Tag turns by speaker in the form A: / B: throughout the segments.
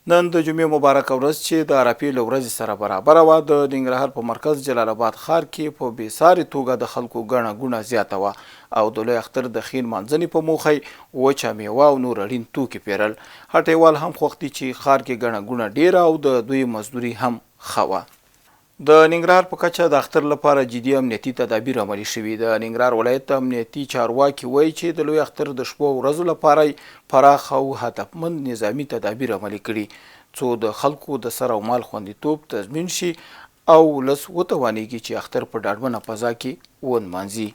A: نن د جمعې مبارکه ورځ چې د عرفې له ورځې سره برابره وه، د ننګرهار په مرکز جلال اباد ښار کې په بې سارې توګه د خلکو ګڼه ګوڼه زیاته وه او د لوی اختر د ښې نمانځنې په موخه یې وچه مېوه او نور اړین توکي پېرل. هټۍوال هم خوښ دي چې ښار کې ګڼه ګوڼه ډېره او د دوی مزدوري هم ښه وه. د ننګرهار په کچه د اختر لپاره جدي امنیتي تدابیر عملي شوي. د ننګرهار ولایت امنیتي چارواکي وایي چې د لوی اختر د شپو او ورځو لپاره یې پراخ او هدفمند نظامي تدابیر عملي کړي، څو د خلکو د سر او مال خوندیتوب تضمین شي او ولس وتوانیږي چې اختر په ډاډمنه فضا کې ونمانځي.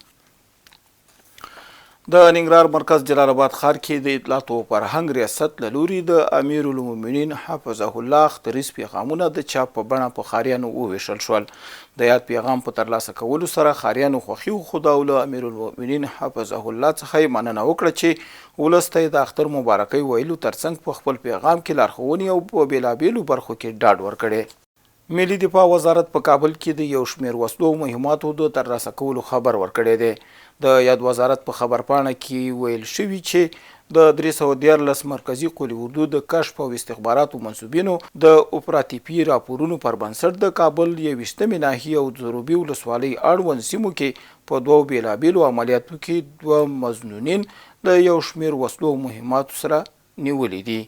A: د ننګرهار مرکز جلال آباد ښار کې د اطلاعاتو او فرهنګ ریاست له لوري د امیر المؤمنین حفظه الله اختریز پیغامونه د چاپ په بڼه په ښاریانو وویشل شول. د یاد پیغام په ترلاسه کولو سره ښاریانو خوښي وښوده او له امیر المؤمنین حفظه الله څخه یې مننه وکړه چې ولس ته یې د اختر مبارکۍ ویلو ترڅنګ په خپل پیغام کې لارښوونې او په بېلابېلو برخو کې ډاډ ورکړی. ملي دفاع وزارت په کابل کې د یو شمېر وسلو او مهماتو د ترلاسه کولو خبر ورکړی دی. د یاد وزارت په خبرپاڼه کې ویل شوي چې د 313 مرکزي قول اردو د کشف او استخباراتو منسوبینو د اوپراتیفي راپورونو پر بنسټ د کابل یوویشتمې ناحیې او ضروبي ولسوالۍ اړوند سیمو کې په دوو بېلابېلو عملیاتو کې دوه مظنونین له یو شمېر وسلو او مهماتو سره نیولي دي.